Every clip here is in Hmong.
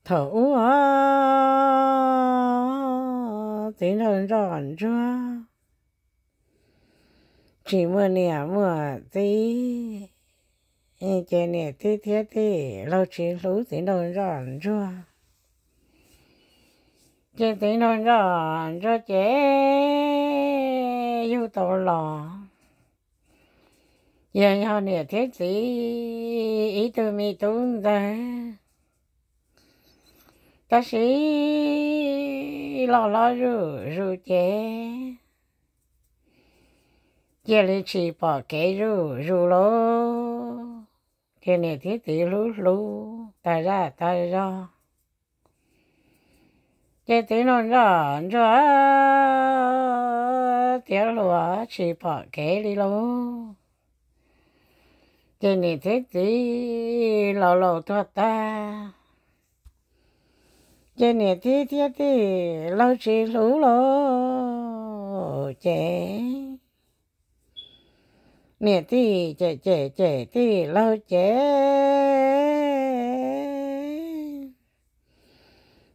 Thaum ub os, txiv nraug ntsoj ntsuag tsis muaj niam muaj txiv, ces niam tij thiab tij laug tsis hlub txiv nraug ntsoj ntsuag. Ces txiv nraug ntsoj ntsuag ces yug tau los, yog yog niam thiab txiv ib tug me tub ntxawg, tab sis los los zuj zus ces cia li tsis pom kev zuj zus lauj. Ces niam thiab txiv hlub hlub tas zaj tas zog, ces txiv nraug ntsoj ntsuag tiav hluas tsis pom kev li lauj. Ces niam thiab txiv laus laus tuag tag, ces niam tij thiab tij laug tsis hlub lauj. Ces niam tij cem cem cem tij laug ces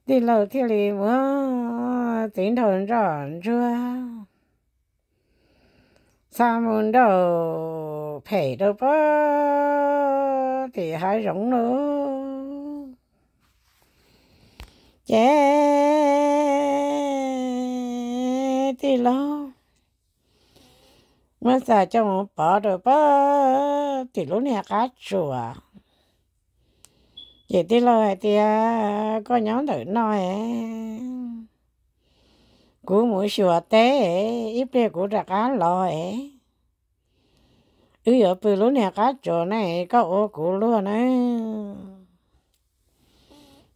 tij laug thiaj li muab txiv nraug ntsoj ntsuag xa mus nrauj phem rau pem tim hav zoov lauj. Ces tij laug muab xa coj mus pov rau pem tim lub niag qab tsuas. Ces tij laug hais tias, koj nyob ntawm no es kuv mus xyuas teb, ib pliag kuv rov qab los es wb yuav pw lub niag qab tsuas na, koj ua kuv luag na.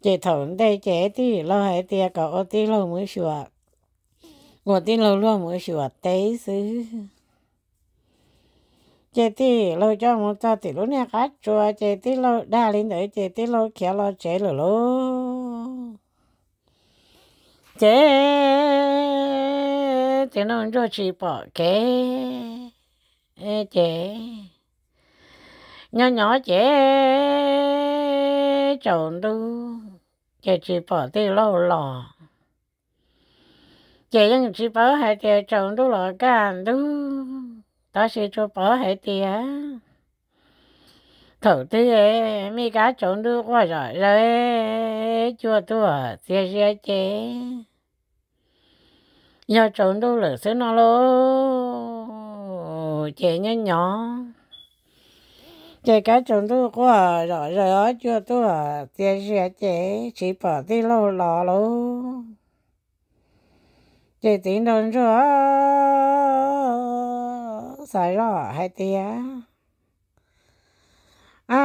Ces thaum ntej ces tij laug hais tias kom ua tij laug mus xyuas, ua tij laug luag mus xyuas teb xwb. Ces tij laug coj mus txog tim lub niag qab tsuas ces tij laug dag li ntawd ces tij laug khiav los tsev lawm lauj. Ces txiv nraug ntsuag tsis pom kev, ces nyob nyob ces tsaus ntuj ces tsis pom tij laug los. Ces yeej tsis paub hais tias tsaus ntuj los kaj ntug, tab sis tsuas paub hais tias thaum twg me kab tsaus ntuj quaj zom zaws, cua tuaj txias zias ces yog tsaus ntuj lawm xwb no lauj. Ces nyob nyob ces kab tsaus ntuj quaj zom zaws, cua tuaj txias zias ces tsis pom tij laug los lauj. Ces txiv nraug ntsuag xav zoj hais tias, a,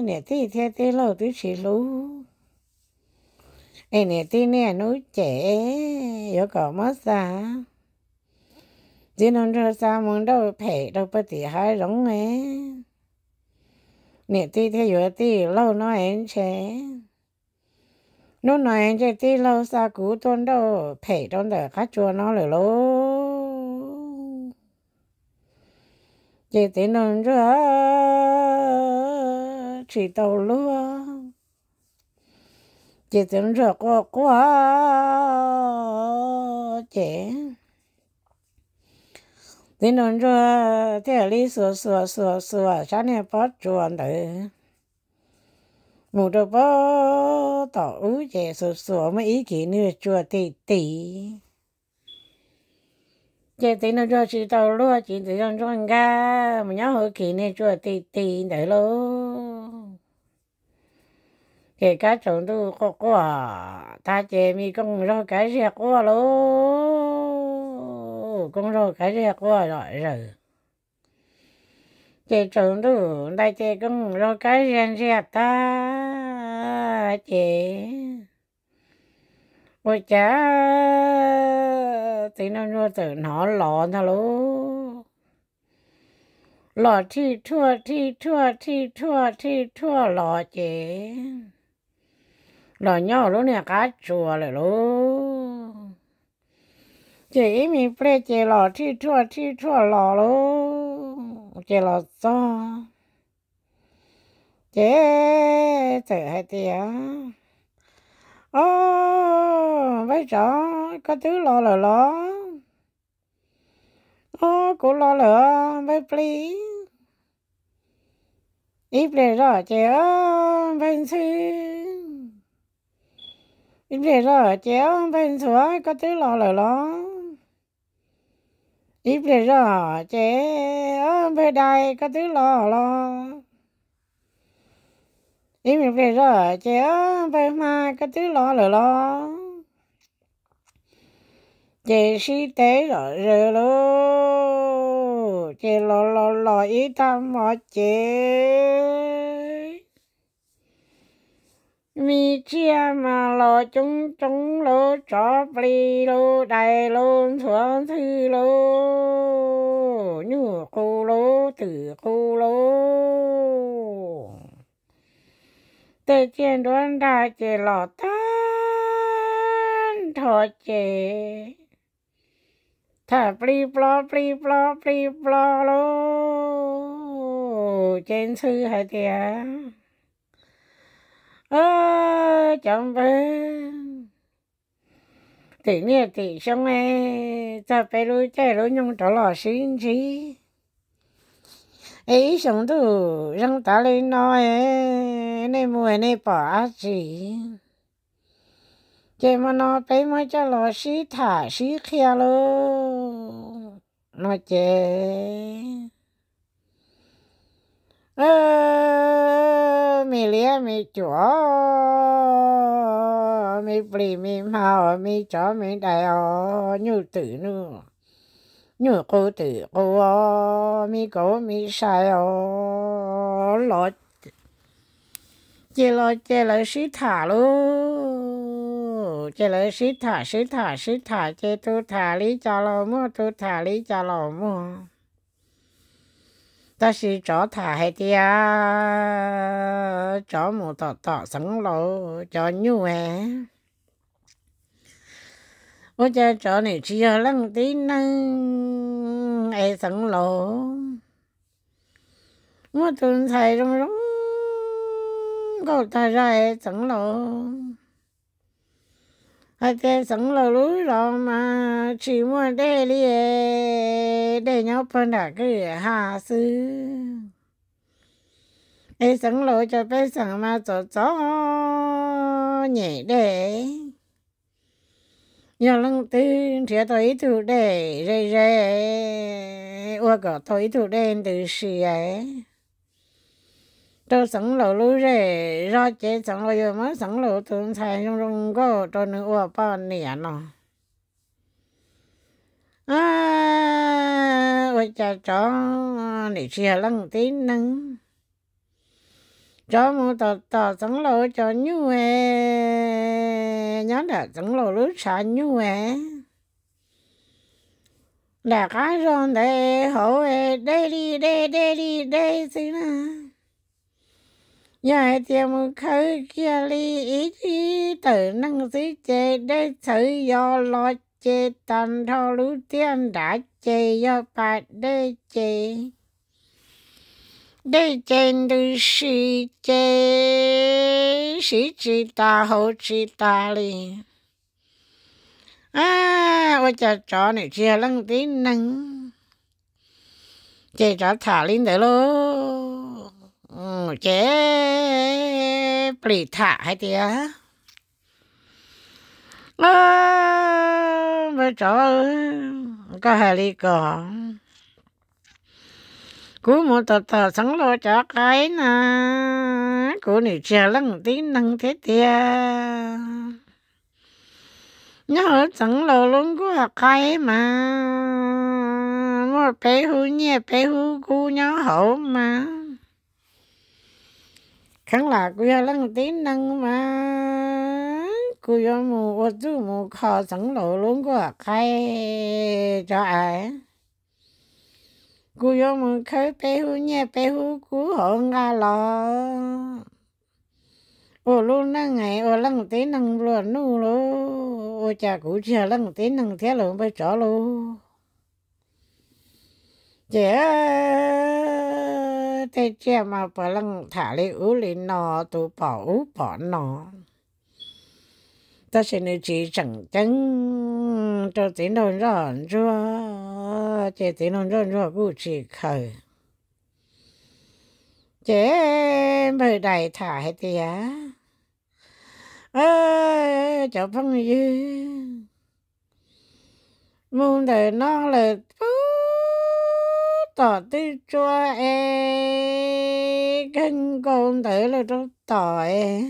niam tij thiab tij laug twb tsis hlub, es niam tij niaj hnub cem, yuav kom muab xa, txiv nraug ntsuag xa mus nrauj phem rau pem tim hav zoov es niam tij thiaj yuav tij laug no es ntshe hnub no es ntshe tij laug xa kuv tuaj nrauj phem rau ntawm qab tsuas no lawm lauj. Ces txiv nraug ntsuag tsis tau luag, ces txiv nraug ntsuag quaj quaj ces txiv nraug ntsuag thiaj li xuas xuas xuas xuas sab niag pob tsuas ntawd mus rau pem tom ub ces xuas xuas muaj ib khis niag tsuas ti ti. Ces txiv nraug ntsuag tsis tau luag ces txiv nraug ntsuag nkag mus nyob hauv khis niag tsuas ti ti ntawd lauj. Ces kab tsaus ntuj quaj quaj tag ces me kooj zaug kab ziag quaj lauj, kooj zaug kab ziag quaj zom zaws. Ces tsaus ntuj ntais ces kooj zaug kab ziag ntsiag tag ces ua cas txiv nraug ntsuag txawm hnov los ntag lauj. Los thij thuaj thij thuaj thij thuaj thij thuaj los ces los nyob lub niag qab tsuas lawm lauj. Ces ib me pliag ces los thij thuaj thij thuaj los lauj, ces los txog ces txawm hais tias, Ob, npawg tsov, koj twb los lawm los? Ob, kuv los lawm, npawg plig. Ib pliag zoj ces, Ob, npawg ntxhw. Ib pliag zoj ces, Ob, npawg ntxhuav, koj twb los lawm los? Ib pliag zoj ces, Ob, npawg dais, koj twb los los? Ib me pliag zoj ces, Ob, npawg hma, koj twb los lawm los? Ces sib teb zom zaws lauj, ces los los los ib tag hmo ces, me tsiaj mas los coob coob lauj, tsov plig lauj, dais lauj, ntxhuav ntxhw lauj, nyuj qus lauj, twm qus lauj. Tej tsiaj nruab nrag ces los tag nrho ces tham plig plo plig plo plig plo lauj. Ces ntxhw hais tias, Cov npawg, tim niaj tim xyoo, txog peb lub caij lub nyoog rov los sib ntsib, es ib xyoos ntuj zoo tas li no, nej mus nej pom dab tsi? Ces hmo no peb muab coj los sib tham sib qhia lauj. No ces, me liab me cuam, me plig me hma, me tsov me dais os, nyuj twm, nyuj qus twm qus os, me kauv me sai os, los ces los ces lawv sib tham lauj. Ces lawv sib tham sib tham sib tham ces tus tham li cas los muaj, tus tham li cas los muaj. Tab sis tsov tham hais tias tsov mus tom tom xeev laus cov nyuj es, ua cas tsov nim tsis yog leej tib neeg es xeev laus muaj tus ntxhais zoo zoo nkauj tag zog es xeev laus hais tias xeev laus lub zos mas tsis muaj dej li, dej nyob puag nram kwj ha xwb. Es xeev laus cov pej xeem mas txom txom nyem dej. Yog leej twg nrhiav tau ib tug dej ze ze, ua kom tau ib tug dej ntws si rau xeev laus lub zej zog ces xeev laus yuav muab xeev laus tus ntxhais zoo zoo nkauj rau nws ua poj niam no. Ua cas tsov nim tsis yog leej tib neeg, tsov mus tom tom xeev laus cov nyuj es, nyob nram xeev laus lub tshav nyuj es, nram qab zog ntawd hauv es dej li dej, dej li dej xwb na. Yog hais tias mus khawb kiag li ib tawm neeg xwb ces dej txhawv yos los ces tag nrho lub tiaj nrad ces yog pas dej ces, dej ces ntws si ces siv tsis tas haus tsis tas li. Ua cas tsov nim tsis yog leej tib neeg. Ces tsov tham li ntawd lauj, ces plis tham hais tias, Npawg tsov, koj hais li ko, kuv mus tom tom xeev laus cov qaib na, kuv nim tsis yog leej tib neeg thiab tiag. Nyob hauv xeev laus lub nkuaj qaib mas muaj peb hub nyiaj peb hub kub nyob hauv mas, kheev lam kuv yog leej tib neeg mas kuv yuav mus ua txuj mus kho xeev laus lub nkuaj qaib tso as. Kuv yuav mus khawb peb hub nyiaj peb hub kub hauv nqa los ua lub neej ua leej tib neeg nplua nuj lauj. Ua cas kuv tsis yog leej tib neeg thiab lauj npawg tsov lauj? Ces tej tsiaj mas puav leej tham li ub li no, tus pom ub pom no. Tab sis nws tsis tseem ceeb rau txiv nraug ntsoj ntsuag, ces txiv nraug ntsoj ntsuag kuj tsis khaws. Ces npawg dais tham hais tias, cov phooj ywg, mus ntawm no lawm pub tom twj tsua es kawg nkaus ntawd lawm rau tom es,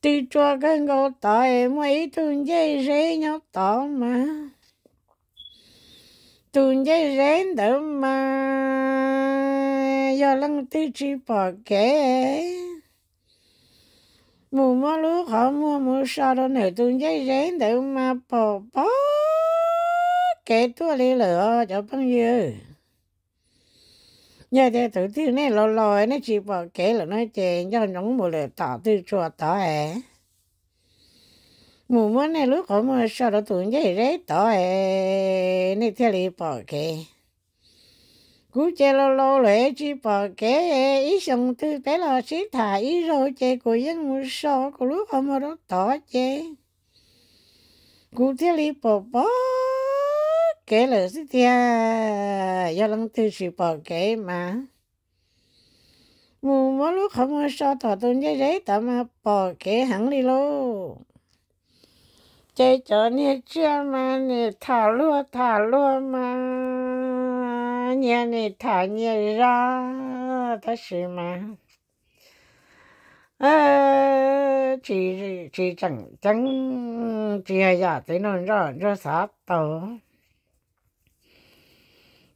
twj tsua kawg nkaus tod es muaj ib tug ncej zeb nyob tod mas, tus ncej zeb ntawd mas yog leej twg tsis pom kev, mus muab lub qhov muag mus so rau ntawm tus ncej zeb ntawd mas pom pom kev tuaj li lawm os cov phooj ywg. Yog tias tus twg nej los los nej tsis pom kev lawm no ces nco ntsoov mus lawm tom twj tsua tod es, mus muab nej lub qhov muag so rau tus ncej zeb tod es nej thiaj li pom kev. Kuv ces laus laus lawm tsis pom kev, ib xyoos twg peb los sib tham ib zaug ces kuv yeej mus so kuv lub qhov muag rau tod ces kuv thiaj li pom pom kev lawm xwb tiag. Yog leej twg tsis pom kev mas mus muab lub qhov muag so tom tus ncej zeb tod mas pom kev heev li lauj. Ces cov niag tsiaj mas nim tham luag tham luag mas nyias nim tham nyias zaj, tab sis mas tsis, tsis tseem ceeb, tsis yog yam txiv nraug ntsoj ntsuag xav tau.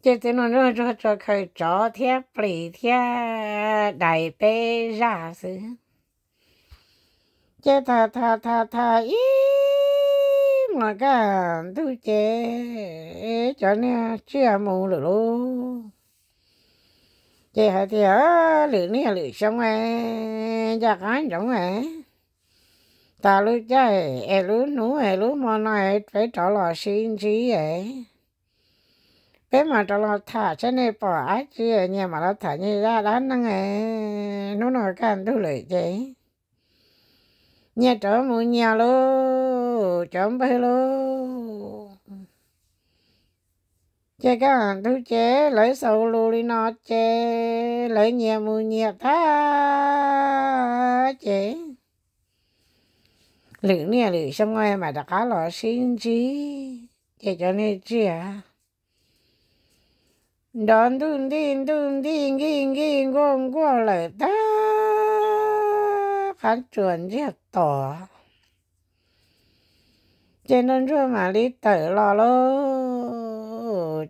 Ces txiv nraug ntsoj ntsuag tsuas khaws tsov thiab plis thiab dais peb zaj xwb. Ces tham tham tham tham ib hmos kaj ntug ces cov niag tsiaj mus lawm lauj. Ces hais tias, lwm niaj lwm xyoo es ncaj qab ntsoov es tas lub caij es lub hnub es lub hmo no es peb rov los sib ntsib es peb mam rov los tham saib nej pom dab tsi, nyias mam los tham nyias zaj dab neeg es hnub no kaj ntug lawm ces nyias rov mus nyias lauj cov npawg lauj. Ces kaj ntug ces lawv xaus lus li no ces lawv nyias mus nyias tag ces lwm niaj lwm xyoo mam rov qab los sib ntsib. Ces cov niag tsiaj nrov ntuj ntij ntuj ntij nkij nkij nkuaj nkuaj lawm tag qab tsuas ntsiag to. Ces nraug ntsuag mam li tawm los lauj.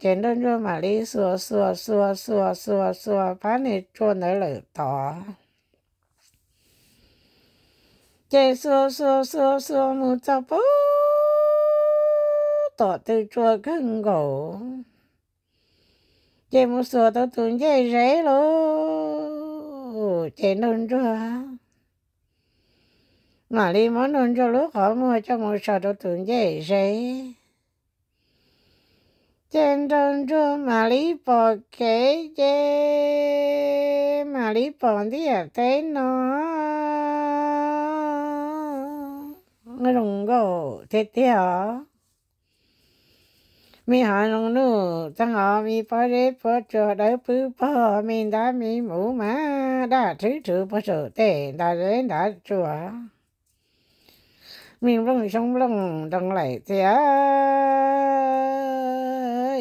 Ces nraug ntsuag mam li xuas xuas xuas xuas xuas xuas phab niag tsua ntawd lawm tod. Ces xuas xuas xuas xuas mus txog pub tom twg tsua kawg nkaus. Ces mus xuas tau tus ncej zeb lauj. Ces nraug ntsuag mam li muab nraug ntsuag lub qhov muag coj mus so rau tus ncej zeb. Ces nraug ntsuag mam li pom kev ces mam li pom ntiaj teb no zoo nkauj tiag tiag os. Me hav zoov nuj txeeg os, me pob zeb pob tsuas dawb pwb pog, me ntab me muv mas daj rhwv rhuv puag saum tej ntav zeb ntav tsua. Me nplooj xyoob nplooj nroo laim txias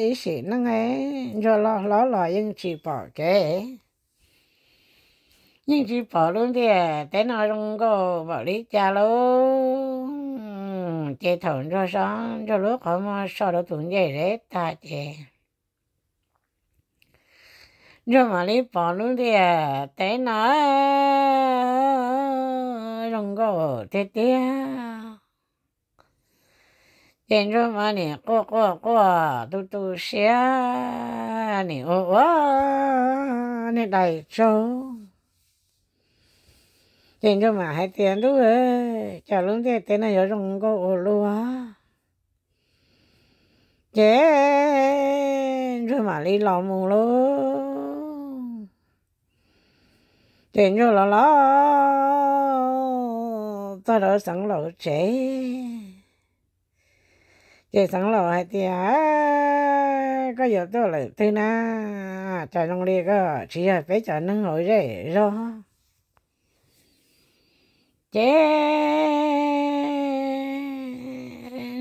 ib sim neej, ntsuag loj hlob los yeej tsis pom kev, yeej tsis pom lub ntiaj teb no zoo nkauj npaum li cas lauj. Ces thaum ntsuag so ntsuag lub qhov muag so rau tus ncej zeb tag ces ntsuag mam li pom lub ntiaj teb no zoo nkauj tiag tiag. Ces ntsuag mas nim quaj quaj quaj tu tu siab, nim ua ua niag dais tsaug. Ces ntsuag mam hais tias, ntuj, cas lub ntiaj teb no yuav zoo nkauj ua luaj. Ces ntsuag mam li los mus lauj. Ces ntsuag los los txog rau xeev laus tsev, ces xeev laus hais tias, Koj yuav tuaj lawm twg na? Cas zoo li koj tsis yog peb cov neeg hauv zej zog? Ces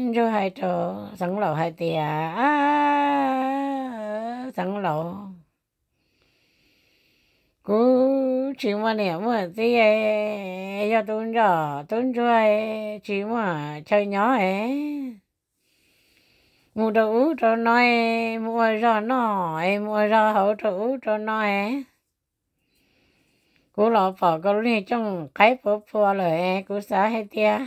ntsuag hais rau xeev laus hais tias, Xeev laus, kuv tsis muaj niam muaj txiv, yog tus ntsuag, tus ntsuag tsis muaj chaw nyob es mus rau ub rau no, mus ua zog noj es mus ua zog haus rau ub rau no es kuv los pom koj lub niag cooj qaib puas phua lawm es kuv xav hais tias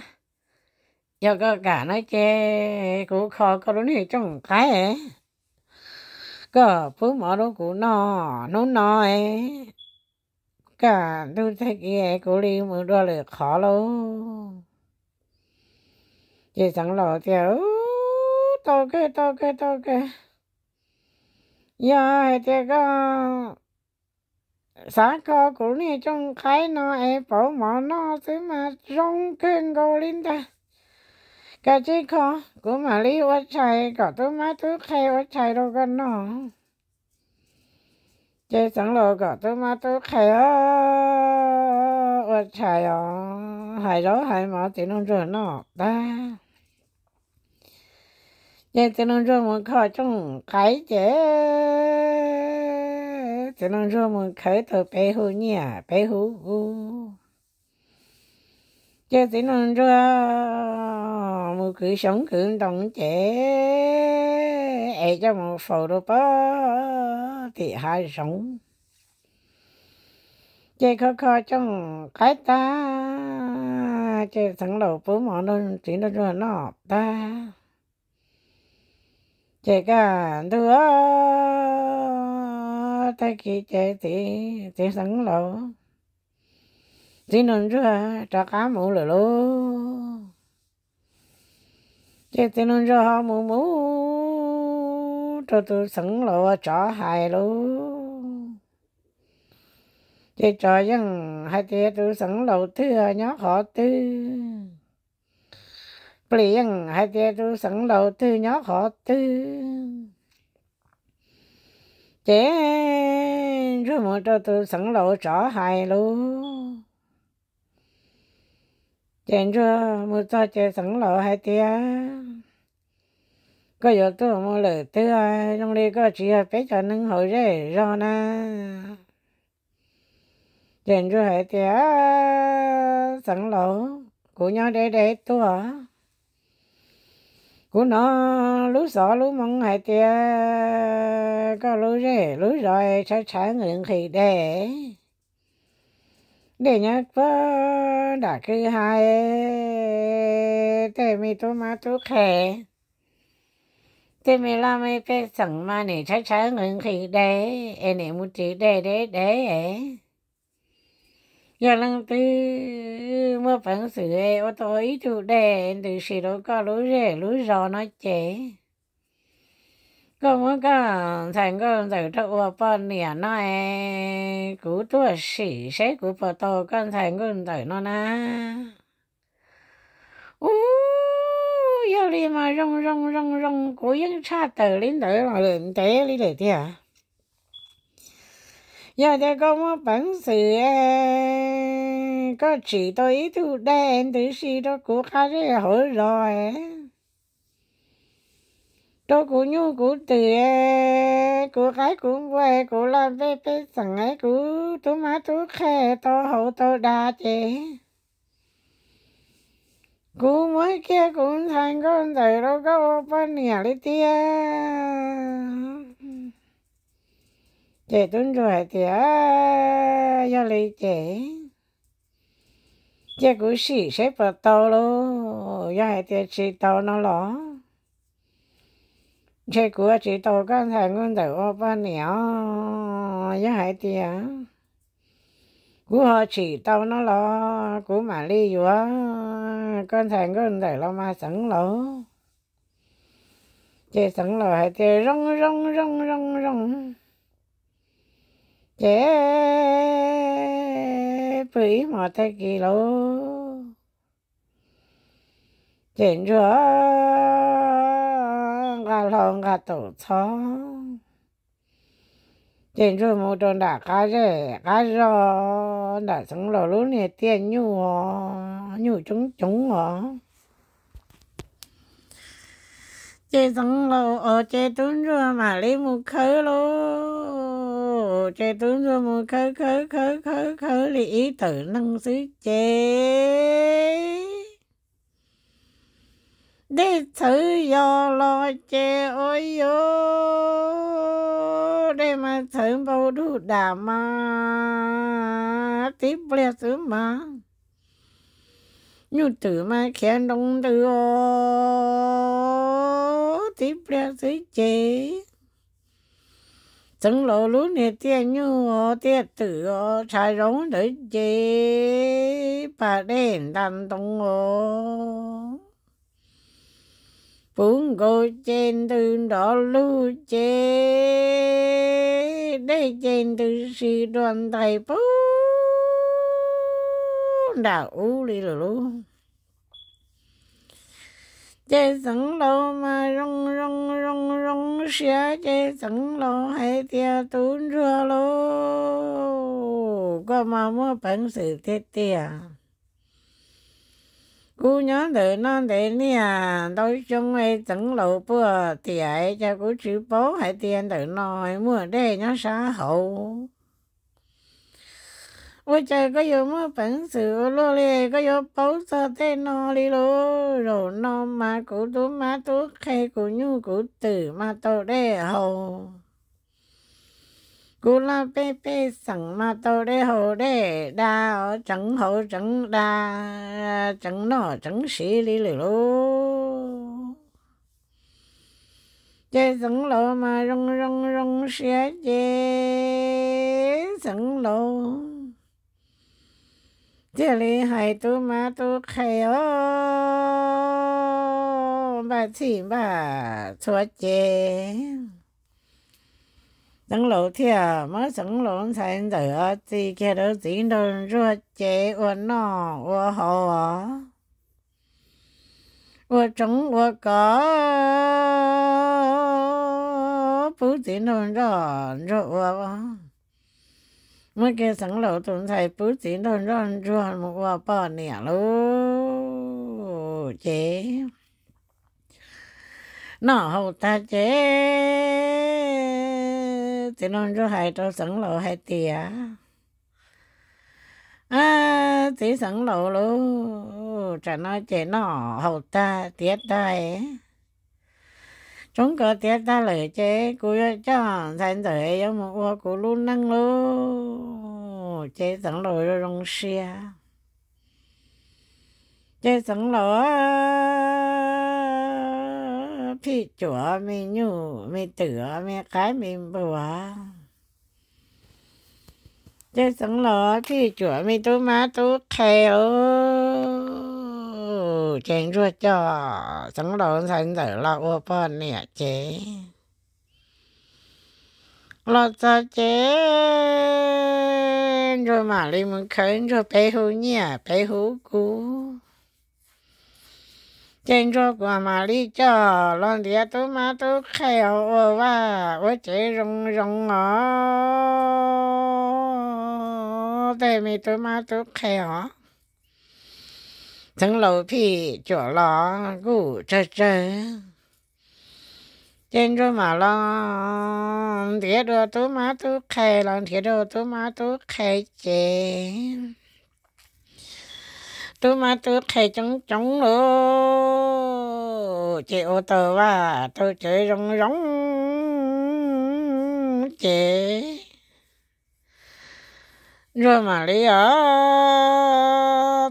yog koj kam no ces kuv kho koj lub niag cooj qaib, koj pub mov rau kuv noj hnub no es kaj ntug tag kis kuv li mus dua lwm qhov lauj. Ces xeev laus tias, Tau kawg, tau kawg, tau kawg. Yog hais tias koj xav kho kuv niag cooj qaib no es pauv mov noj xwb mas zoo kawg nkaus li ntag. Kav tsij kho, kuv mam li ua tshais kom tub mab tub qhe ua tshais rau koj noj. Ces xeev laus kom tub mab tub qhe ua tshais os, hais zaub hais mov txiv nraug ntsuag noj tag. Ces txiv nraug ntsuag mus kho cooj qaib ces txiv nraug ntsuag mus khawb tau peb hub nyiaj peb hub kub. Ces txiv nraug ntsuag mus kwv xyoob kwv ntoo ces es coj mus faus rau pem tim hav zoov. Ces kho kho cooj qaib tag, ces xeev laus pub mov rau txiv nraug ntsuag noj tag. Ces kaj ntug tag kis ces txiv xeev laus, txiv nraug ntsuag rov qab mus lawm lauj. Ces txiv nraug ntsuag ho mus mus rau tus xeev laus tsov hais lauj. Ces tsov yeej hais tias tus xeev laus twg nyob qhov twg, plis yeej hais tias tus xeev laus twg nyob qhov twg. Ces ntsuag mus rau tus xeev laus tsov hais lauj. Ces ntsuag mus txog ces xeev laus hais tias, Koj yuav tuaj mus lawm twg? Zoo li koj tsis yog peb cov neeg hauv zej zog na. Ces ntsuag hais tias, Xeev laus, kuv nyob deb deb tuaj, kuv hnov lub xov lub moo hais tias koj lub zej lub zos tshav tshav nqhis nqhis dej, dej nyob puag nram kwj ha, tej me tub mab tub qhe, tej me laj mej pej xeem mas nim tshav tshav nqhis nqhis dej es nim mus ris dej deb deb. Yog leej twg muaj peev xwm ua tau ib tug dej ntws si rau koj lub zej lub zos no ces koj muab koj ntxhais nkauj ntxawm rau ua poj niam no es kuv tuaj sim seb kuv puas tau koj ntxhais nkauj ntxawm no na. Ub, yog li mas zoo zoo zoo zoo, kuv yeej tshaj tawm li ntawd los lawm ntev li lawm tiag. Yog tias koj muaj peev xwm, koj tsim tau ib tug dej ntws si rau kuv qab zej hauv zos, rau kuv nyuj kuv twm, kuv qaib kuv npua, kuv laj mej pej xeem, kuv tub mab tub qhe tau haus tau da ces kuv muab kiag kuv ntxhais nkauj ntxawm rau koj ua poj niam li tiag. Ces tub ntsuag hais tias, Yog li ces cia kuv sim seb puas tau lauj. Yog hais tias tsis tau no los ntshe kuv tsis tau koj ntxhais nkauj ntxawm ua poj niam os. Yog hais tias kuv ho tsim tau no los kuv mam li yuav koj ntxhais nkauj ntxawm los mas xeev laus. Ces xeev laus hais tias, Zoo zoo zoo zoo zoo. Ces pw ib hmos tag kis lauj, ces ntsuag nqa hlau nqa taum txhob, ces ntsuag mus rau nram qab zej qab zog nram Xeev Laus lub niag tiaj nyuj, nyuj coob coob os. Ces Xeev Laus os, ces tub ntsuag mam li mus khawb lauj. Ces tub ntsuag mus khawb khawb khawb khawb khawb li ib tawm neeg xwb ces dej txhawv yos los ces ua yuav dej mas txhawv npau dug dam mas tib pliag xwb mas nyuj twm mas khiav nroo ntws os, tib pliag xwb ces Xeev Laus lub niag tiaj nyuj os, tiaj twm os, tshav zoov ntawd ces pas dej nta ntoo os, puv nkaus ces ntws nrov lug ces dej ces ntws si dua ntais pub nram ub li lawm lauj. Ces Xeev Laus mas zoo zoo zoo zoo siab ces Xeev Laus hais tias, Tub ntsuag lauj, koj mas muaj peev xwm tiag tiag. Kuv nyob ntawm no ntev niaj ntau xyoo es Xeev Laus puag tiam es cas kuv tsis paub hais tias ntawm no muaj dej nyob sab hauv. Ua cas koj yuav muaj peev xwm ua luaj li, koj yuav paub txog tej no li lauj? Zaum no mas kuv tub mab tub qhe, kuv nyuj kuv twm mas tau dej haus, kuv laj pej pej xeem mas tau dej haus dej da, tseev haus tseev da, tseev noj tseev siv li lawm lauj. Ces Xeev Laus mas zoo zoo zoo siab ces Xeev Laus thiaj li hais tub mab tub qhe os, npaj txhij npaj txhua ces Xeev Laus thiaj muab Xeev Laus ntxhais ntxawm txis kiag rau txiv nraug ntsuag ces ua noj ua haus os, ua tsoov ua kos pub txiv nraug nroj ntsuag ua. Muab kiag Xeev Laus tus ntxhais pub txiv nraug nroj ntsuag mus ua poj niam lauj. Ces noj haus tag ces txiv nraug ntsuag hais rau Xeev Laus hais tias, Txiv Xeev Laus lauj, tsam no ces noj haus tag tiav tag, tsoov kos tiav tag lawm ces kuv yuav coj ntxhais ntxawm yuav mus ua kuv lub neej lauj. Ces Xeev Laus zoo zoo siab. Ces Xeev Laus phij cuam me nyuj me twm me qaib me npua. Ces Xeev Laus phij cuam me tub mab tub qhe os. Ces ntsuag coj Xeev Laus ntxhais ntxawm los ua poj niam ces los txog ces ntsuag mam li mus khawb ntsuag peb hub nyiaj peb hub kub. Ces ntsuag kuj mam li coj los ntiav tub mab tub qhe os, ua vaj ua tsev zoo zoo os, tej me tub mab tub qhe os. Xeev Laus phij cuam los kuj tsawg tsawg. Ces ntsuag mam los ntiav dua tub mab tub qhe, los nrhiav dua tub mab tub qhe ces tub mab tub qhe coob coob lauj. Ces ua tau vaj tau tsev zoo zoo ces ntsuag mam li os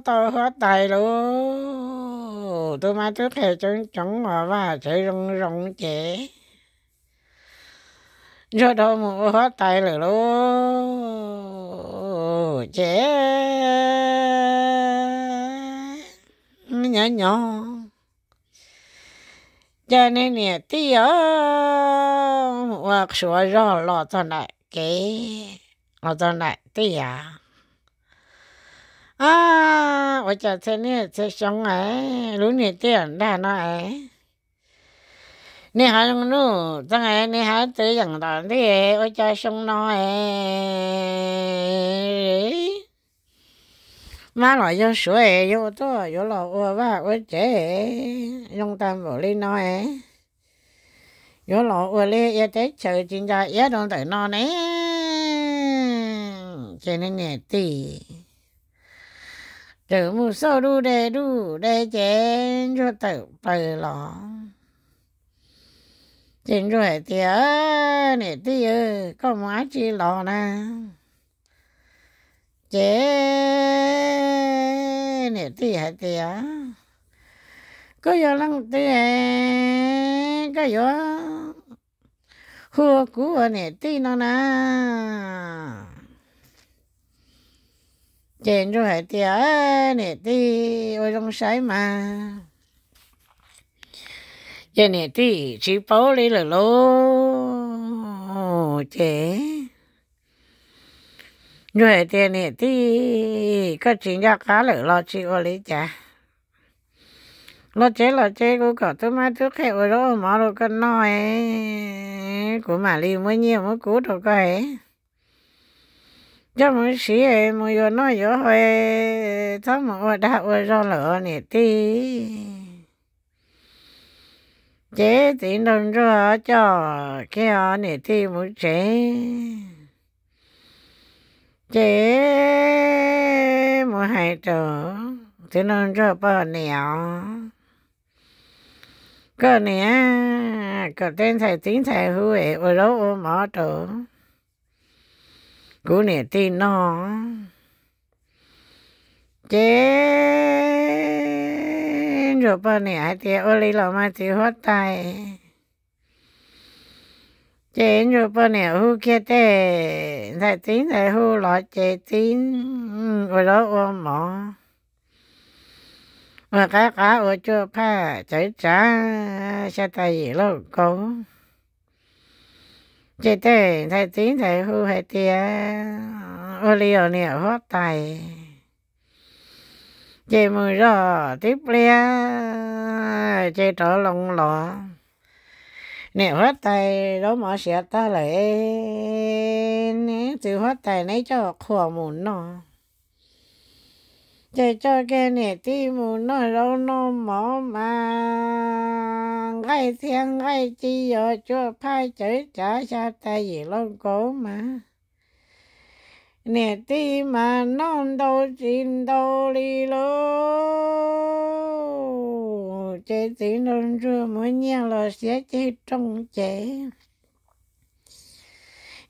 tau huab tais lauj. Tub mab tub qhe coob coob os, vaj tsev zoo zoo ces ntsuag dhau mus ua huab tais lawm lauj. Ces nyob nyob ces niag niam tij os mus ua suav zog los txog nram kev, los txog nram tiaj, ua cas txhia niaj txhia xyoo es lub niag tiaj nrag no es nej ho zoo nuj txeeg es nej ho twv yeem tom ntej ua cas xyoo no es mab los yog suav es yuav tuaj yuav los ua vaj ua tsev zoo tag npaum li no es yuav los ua li ia teb chaws tsis nco iab rau ntawm no ne. Ces niam tij tseem mus xauj duj de duj de ces ntsuag tawm plaws los. Ces ntsuag hais tias, Niam tij, koj mus dab tsi los na? Ces niam tij hais tias, Koj yog leej twg es koj yuav hu kuv ua niam tij no na? Ces ntsuag hais tias, Niam tij ua zoo saib mas. Ces niam tij tsis paub li lawm lauj. Ces ntsuag hais tias, Niam tij, koj tsis nco qab lawm los tsis ua li cas. Los tsev los tsev, kuv kom tub mab tub qhe ua zaub ua mov rau koj noj es kuv mam li muab nyiaj muab kub rau koj es coj mus siv es mus yuav noj yuav haus, txhob mus ua dag ua zog lawm os niam tij. Ces txiv nraug ntsuag coj kiag niam tij mus tsev. Ces mus hais rau txiv nraug ntsuag poj niam, Koj niam, kom tej ntxhais txiv ntxhais hu es ua zaub ua mov rau kuv niam tij noj. Ces ntsuag poj niam hais tias, Ua li los mas txiv huab tais. Ces ntsuag poj niam hu kiag tej ntxhais txiv ntxhais hu los ces txiv ua zaub ua mov, ua qab qab ua cuaj phaj cawv tsav xya tais yim lauj kaub. Ces tej ntxhais txiv ntxhais hu hais tias, Ua li os niam huab tais. Ces mus zog tib pliag ces rov loo los, Niam huab tais, zaub mov siav tag lawm, neb txiv huab tais neb coj qhua mus noj. Ces coj kiag niam tij mus noj zaub noj mov mas nqaij thiab nqaij ci yog cuaj phaj cawv tsav xya tais yim lauj kaub mas niam tij mas noj ntau tsis ntau li lauj. Ces txiv nraug ntsuag muab nyiaj los siav ceg rooj ces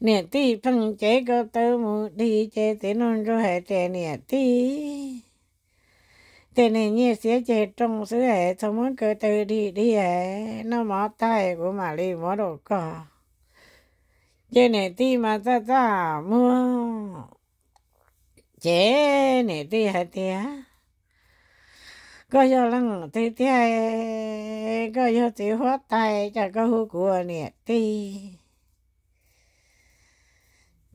niam tij pheej cev ko taw mus dig ces txiv nraug ntsuag hais tias, Niam tij, tej niag nyiaj siav ceg rooj xwb es txhob muab ko taw dig dig es noj mov tag kuv mam li muab rau koj. Ces niam tij mas txaj txaj muag. Ces niam tij hais tias, Koj yog leej twg tiag? Koj yog txiv huab tais, cas koj hu kuv ua niam tij?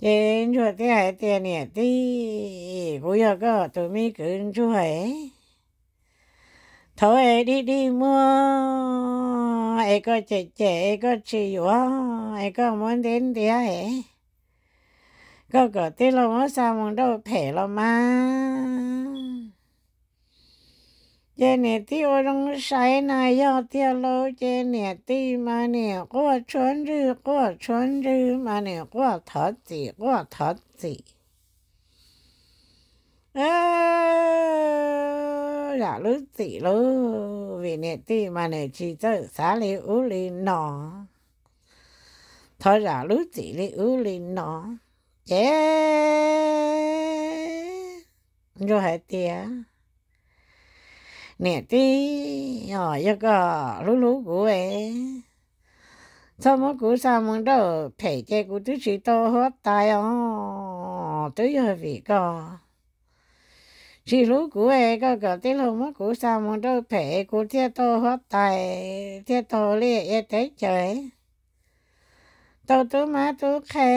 Ces ntsuag thiaj hais tias, Niam tij, kuv yog koj tus me kwv ntsuag es, thaum es dig dig muag es koj cem cem es koj tsis yuav es koj muab ntiab ntiab es koj kom tij laug muab xa mus nrauj phem los mas. Ces niam tij ua zoo saib na yog tiag lauj, ces niam tij mas niam quaj tshuab ntswg quaj tshuab ntswg mas niam quaj thov txim quaj thov txim zam lub txim lauj, vim niam tij mas niam tsis txawj xav li ub li no, thov zam lub txim li ub li no. Ces ntsuag hais tias, Niam tij, yog koj hlub hlub kuv es, txhob muab kuv xa mus nrauj phem ces kuv twb tsis tau huab tais os. Twb yog vim koj tsis hlub kuv es koj kom tij laug muab kuv xa mus nrauj phem es kuv thiaj tau huab tais, thiaj tau liaj ia teb chaws, tau tub mab tub qhe,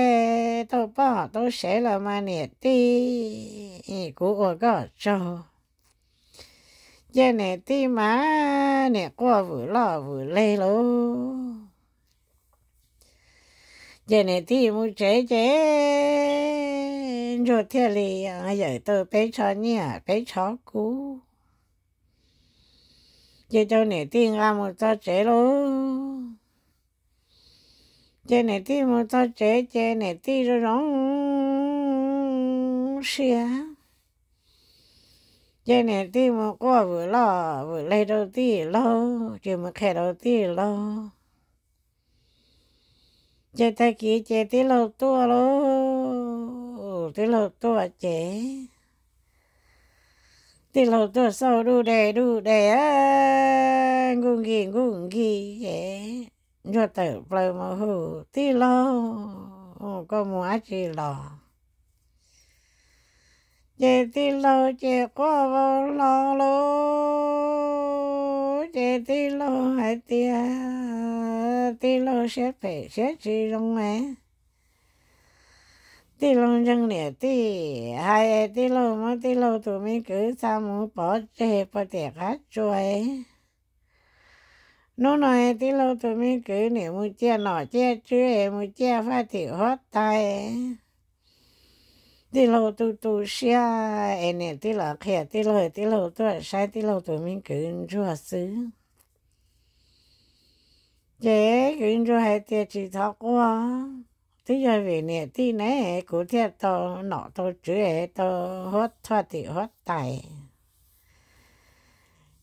tau poj tau sev los mas niam tij, kuv ua koj tsaug. Ces niam tij mas niam quaj vwm loj vwm leg lauj. Ces niam tij mus tsev ces Ntsuag thiaj li yawm tau peb tsho nyiaj peb tsho kub. Ces cov niam tij nqa mus txog tsev lauj. Ces niam tij mus txog tsev ces niam tij zoo zoo siab. Ces niam tij mus quaj vwm loj vwm leg rau tij laug, ces mus qhia rau tij laug. Ces tag kis ces tij laug tuaj lauj, tij laug tuaj ces tij laug tuaj xauj duj de duj de, nkuj nkig nkuj nkig ces Ntsuag tawm plaws mus hu, Tij laug, koj mus dab tsi los? Ces tij laug ces quaj vau hlo lauj. Ces tij laug hais tias tij laug siab phem siab tsis zoo es tij laug ntseeg niam tij hais, tij laug muab tij laug tus me kwv xa mus pov tseg puag tim qab tsua. Hnub no tij laug tus me kwv nim mus ciaj nom ciaj tswv es mus ciaj faj tim huab tais. Tij laug tu tu siab es niam tij los qhia tij laug, tij laug tuaj saib tij laug tus me kwv Ntsuag xwb. Ces kwv Ntsuag hais tias, Tsis txhob quaj, twb yog vim niam tij ne kuv thiaj tau nom tau tswv, tau huab thoj tim huab tais,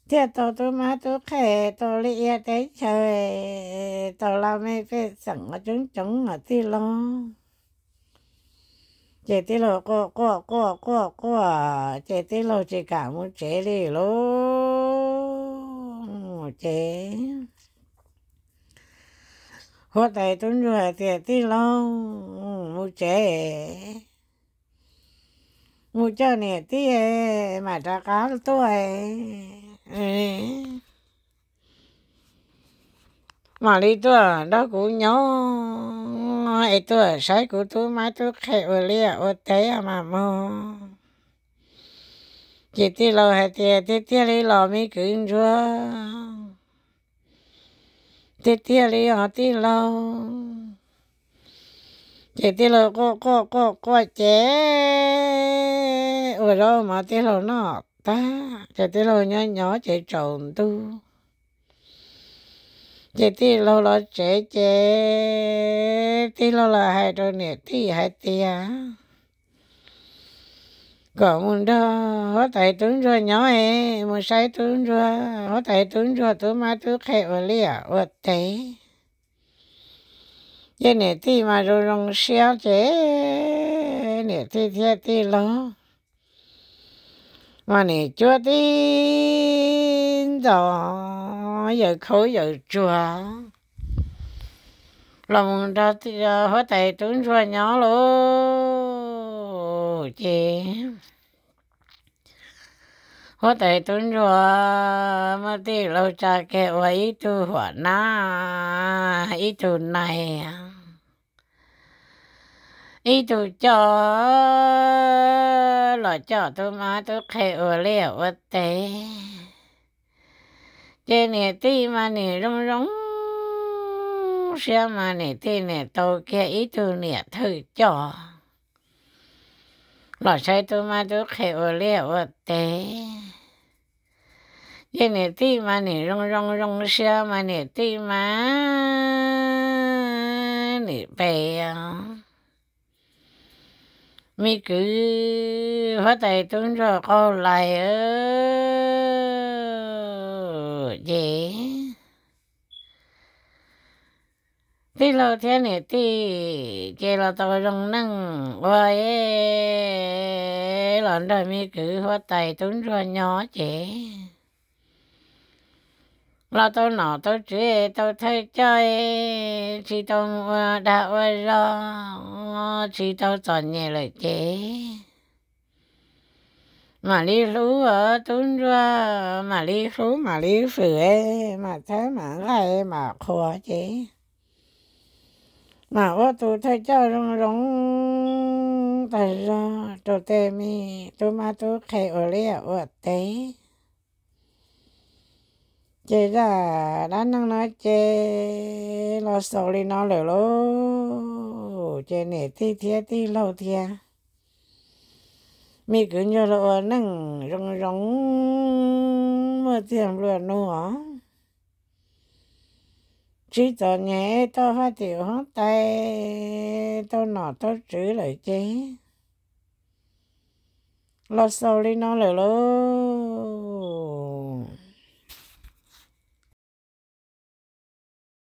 thiaj tau tub mab tub qhe, tau liaj ia teb chaws, tau laj mej pej xeem coob coob os tij laug. Ces tij laug quaj quaj quaj quaj quaj, ces tij laug tsis kam mus tsev li lauj. Ces huab tais tub ntsuag hais tias, Tij laug, mus tsev, mus coj niam tij mam rov qab tuaj, mam li tuaj nrog kuv nyob es tuaj saib kuv tub mab tub qhe ua liaj ua teb mas mog. Ces tij laug hais tias, Tiag tiag li los me kwv ntsuag? Tiag tiag li os tij laug. Ces tij laug quaj quaj quaj quaj ces ua zaub mov tij laug noj tag ces tij laug nyob nyob ces tsaus ntuj. Ces tij laug los tsev ces tij laug los hais rau niam tij hais tias kom mus nrog huab tais tub ntsuag nyob es mus saib tub ntsuag, huab tais tub ntsuag tub mab tub qhe ua liaj ua teb. Ces niam tij mas zoo zoo siab ces niam tij thiab tij laug mas nim cuab tib ntxov yawm khaub yawm tsuag los mus nrog huab tais tub ntsuag nyob lauj. Ces huab tais tub ntsuag muab tij laug tsa kiag ua ib tug huam nab, ib tug nais, ib tug coj los coj tub mab tub qhe ua liaj ua teb. Ces niam tij mas nim zoo zoo siab mas niam tij nim tau kiag ib tug niam thawj coj los saib tub mab tub qhe ua liaj ua teb. Ces niam tij mas nim zoo zoo zoo siab mas niam tij mas nim pe me kwv huab tais tub ntsuag qaug lais. Ces tij laug thiab niam tij ces los tau zoo neej ua los nrog me kwv huab tais tub ntsuag nyob ces los tau nom tau tswv, tau thawj coj, tsis tau ua dag ua zog, tsis tau txom nyem lawm ces mam li hlub tub ntsuag, mam li hlub mam li fwm, mam thawb mam nqaij mam qhuas ces mam ua tus thawj coj zoo zoo tag zog rau tej me tub mab tub qhe ua liaj ua teb. Ces zaj dab neeg no ces los xaus li no lawm lauj. Ces niam tij thiab tij laug thiab me kwv ncaug los ua neej zoo zoo, muaj txiag nplua nuj os. Tsis txom nyem tau faj tim hoob tais, tau nom tau tswv lawm ces los xaus li no lawm lauj.